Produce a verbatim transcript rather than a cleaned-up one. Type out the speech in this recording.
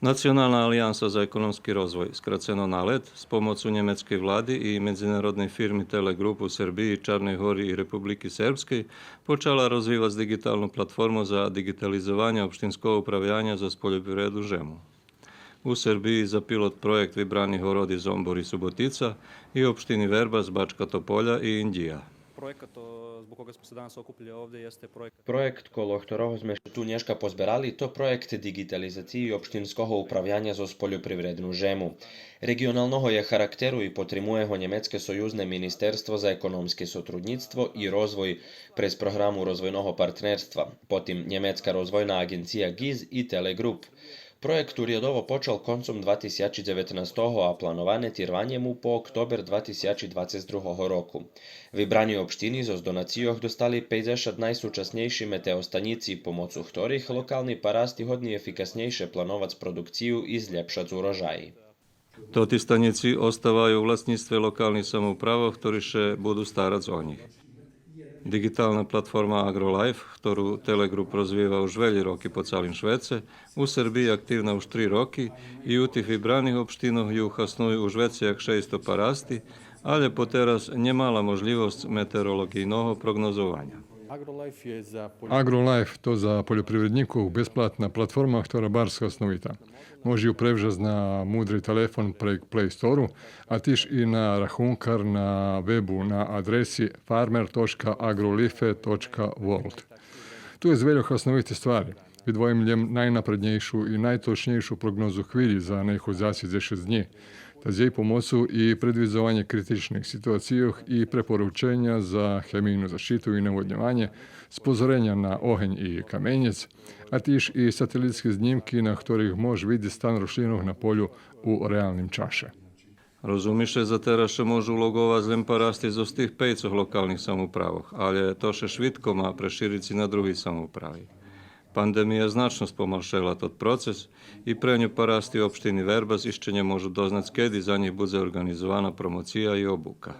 Национална алиянса за економски розвой, скрацено НАЛЕД, з помоцу нємецкей влади и медзинародней фирми Телеґруп у Сербиї, Чарней Гори и Републики Сербскей почала розвивац диґиталну платформу за диґитализованє општинского управяня зоз польопривредну жему. У Сербиї за пилот проєкт вибрани городи Зомбор и Суботица и општини Вербас, Бачка Тополя и Индїя. Проєкат, о, збоґ кога смо ше данас окупили овде, јесте проєкат. Проєкт коло хторого зме ше ту нєшка позберали, то проєкт диґитализациї општинского управяня зоз польопривредну жему. Реґионалного є характеру и потримує го Нємецке союзне министерство за економске сотруднїцтво и розвой през програму розвойного партнерства, потим Нємецка розвойна аґенция ГИЗ и Телеґруп. Проєкт урядово почал концом два тисячи дзеветнастого, а плановане тирванє му по октобер два тисячи двацец другого року. Вибрани општини зоз донацийох достали пейдзешат найсучаснєйши метеостанїци, помоцу хторих локални парасти годни ефикаснєйше плановац продукцию и злєпшац урожаї. Тоти станїци оставаю у власнїцтве локалних самоуправох, хтори ше буду старац о нїх. Диґитална платформа Агролайф, хтору Телеґруп розвива уж велї роки по цалим швеце, у Сербиї активна уж три роки и у тих вибраних општинох ю хасную уж вецей як шейсто парасти, алє потераз нє мала можлївосц метеоролоґийного прогнозованя. Агролайф то за польопривреднїкох безплатна платформа, хтора барз хасновита. Може ю превжац на мудри телефон прейґ Play Store-у, а тиж и на рахункар на вебу на адреси farmer точка agrolife точка world. Ту єст вельо хасновити ствари. Видвоїм лєм найнапреднєйшу и найточнєйшу прогнозу хвилї за наиходзяци дзешец днї, та з єй помоцу и предвидзованє критичних ситуацийох и препорученя за хемийну защиту и наводньованє, спозореня на огень и каменєц, а тиж и сателитски знїмки на хторих мож видзиц стан рошлїнох на полю у реалним чаше. Розуми ше, за тераз ше можу лоґовац лєм парасти зоз тих пейцох локалних самоуправох, алє то ше швидко ма преширици на други самоуправи. Пандемия значно спомалшела тот процес и пре ню парасти општини Вербас ище нє можу дознац кеди за нїх будзе орґанизована промоция и обука.